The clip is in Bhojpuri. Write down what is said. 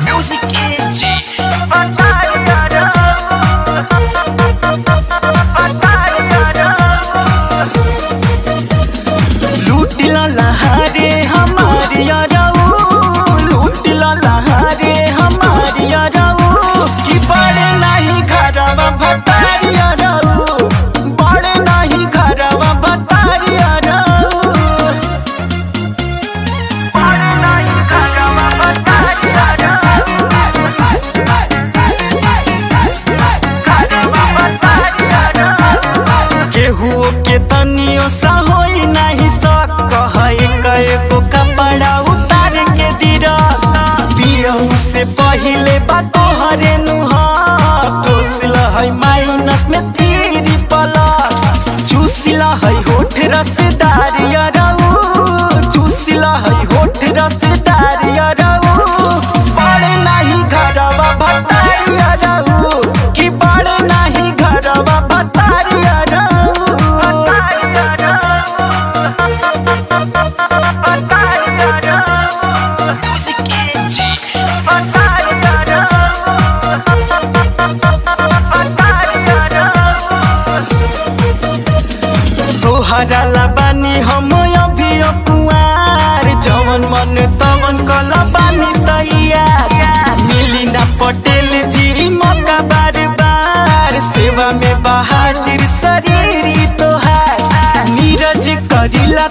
Music AG. लूटिला लहारे हमारी याराऊ, लूटिला लहारे हमारी याराऊ, कि बड़े नाही घरवा भतारी याराऊ, बड़े नाही घरवा भतारी याराऊ, बड़े नाही घरवा भतारी याराऊ, घरवा भतारी याराऊ। केहू के तनियो सा होई नाही सक, कहे एको कपड़ा उतार के दिरा। पियहू से पहिले बा तोहरे नुहा, टोसल है माइनस में थ्री प्लस। चूसिला है होठ रसदार याराऊ, चूसिला है होठ रसदार याराऊ, बड़े नाही घरवा भतार याराऊ, कि बड़े नाही घरवा भतार याराऊ। Music AG. तोहरा ला बानी हम अभी कुआर, जवन मन तवन कला बानी तैयार। मिली ना पटेल जी मौका बार बार, सेवा में बहाजिर शरीर तोहार। नीरज करिला।